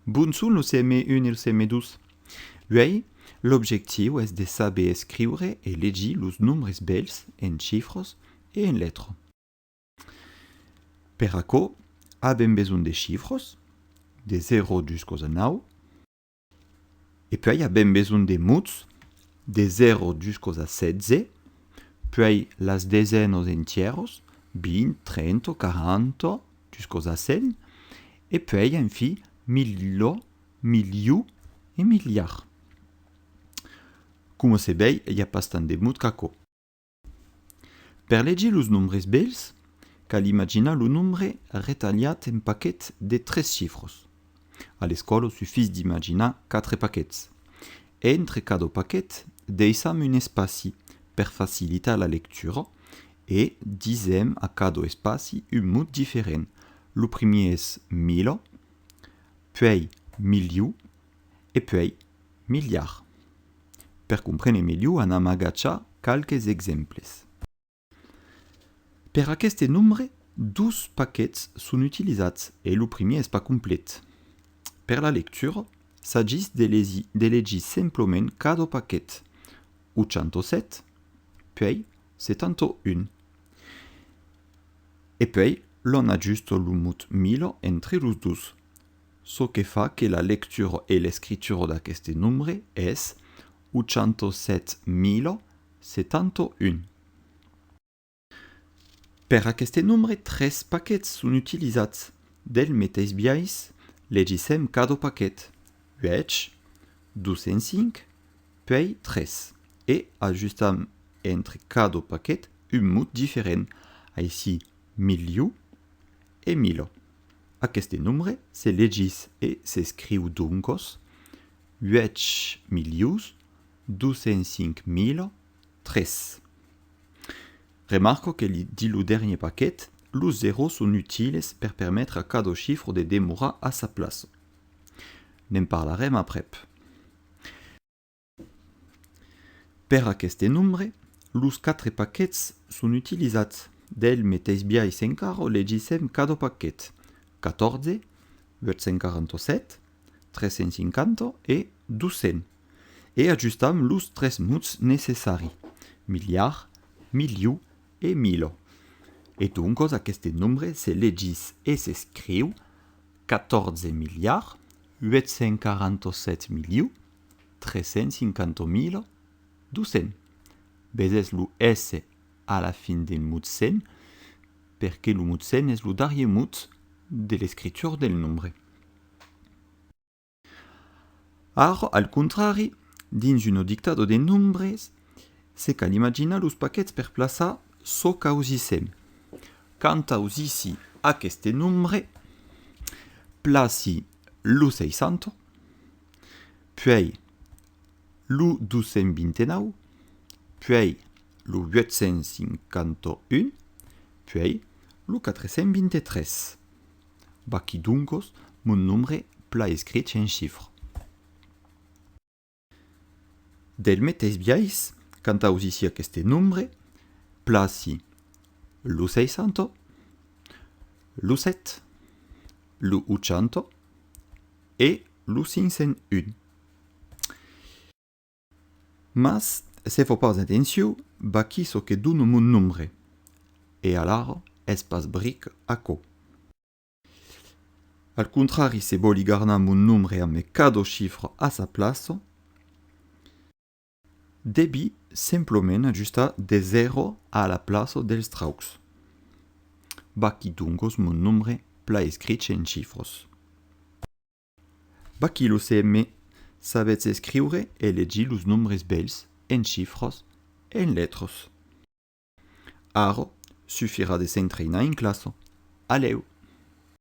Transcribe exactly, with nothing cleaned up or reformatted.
Bons son los C M un e los C M dos. Uèi, l'objectiu es de saber escriure e legir los nombres bèls en chifras e en letras. Per aquò, avèm besonh de chifras, de zèro juscas a nau, e puèi avèm besonh de mots, de zèro juscas a setze, puèi las desenas entièras, vint, trenta, quaranta, juscas a cent, e puèi, enfin, mila, milion e miliard. Coma se vei, i a pas tant de mots qu'aquò. Per legir los nombres bèls, cal imaginar lo nombre retalhat en paquets de tres chifras. A l'escòla, sufís d'imaginar quatre paquets. Entre cada paquet, daissam un espaci per facilitar la lectura e disèm a cada espaci un mot diferent. Lo primièr es mila, puèi milion e puèi miliard. Per comprene melhor, anam agachar qualques exemples. Per aqueste nombre, dos paquets son utilizats e lo primièr es pas complet. Per la lectura, s'agís de lesi-, de legir simplament cada paquet, ochanta-sèt, puèi setanta-un. E puèi, l'òm ajusta lo mot mila entre los dos, çò que fa que la lectura e l'escritura d'aqueste nombre es ochanta-sèt mila setanta-un. Per aqueste nombre, tres paquets son utilizats. Del meteis biais, legissèm cada paquet, uèch, dos cents cinc, puèi tres, e ajustam entre cada paquet un mot diferent, aicí milion e mila. Aqueste nombre se legís e s'escriu doncas uèch milions dos cents cinc mila tres. Remarca que li, dins lo dernièr paquet, los zèros son utiles per permetre a cada chifra de demorar a sa plaça. Ne'n parlarem aprèp. Per aqueste nombre, los quatre paquets son utilizats. Del meteis biais encara, legissèm cada paquet, catòrze, uèch cents quaranta-sèt, tres cents cinquanta e dos cents, e ajustam los tres mots necessaris, miliard, milion e mila. E doncas, aqueste nombre se legís e s'escriu catòrze miliards uèch cents quaranta-sèt milions tres cents cinquanta mila dos cents. Vesètz lo S a la fin del mot cent, perque lo mot cent es lo darrièr mot de l'escritura del nombre. Ara, al contrari, dins una dictada de nombres, se cal imaginar los paquets per plaçar çò qu'ausissèm. Quand ausissi aqueste nombre, placi lo seissanta, puèi lo dos cents vint-e-nòu, puèi lo uèch cents cinquanta-un, puèi lo quatre cents vint-e-tres. Vaquí doncas mon nombre plan escrich en chifras. Del meteis biais, quand ausissi aqueste nombre, placi lo seissanta, lo sèt, lo ochanta e lo cinc cents un. Mas, se fau pas atencion, vaquí çò que dona mon nombre. E alara, es pas bric aquò. Al contrari, se vòli gardar mon nombre amb cada chifra a sa plaça, devi simplament ajustar de zèro a la plaça dels traucs. Vaquí doncas mon nombre plan escrich en chifras. Vaquí lo C M, sabètz escriure e legir los nombres bèls en chifras e en letras. Ara, sufirà de s'entrainar en classa. A lèu!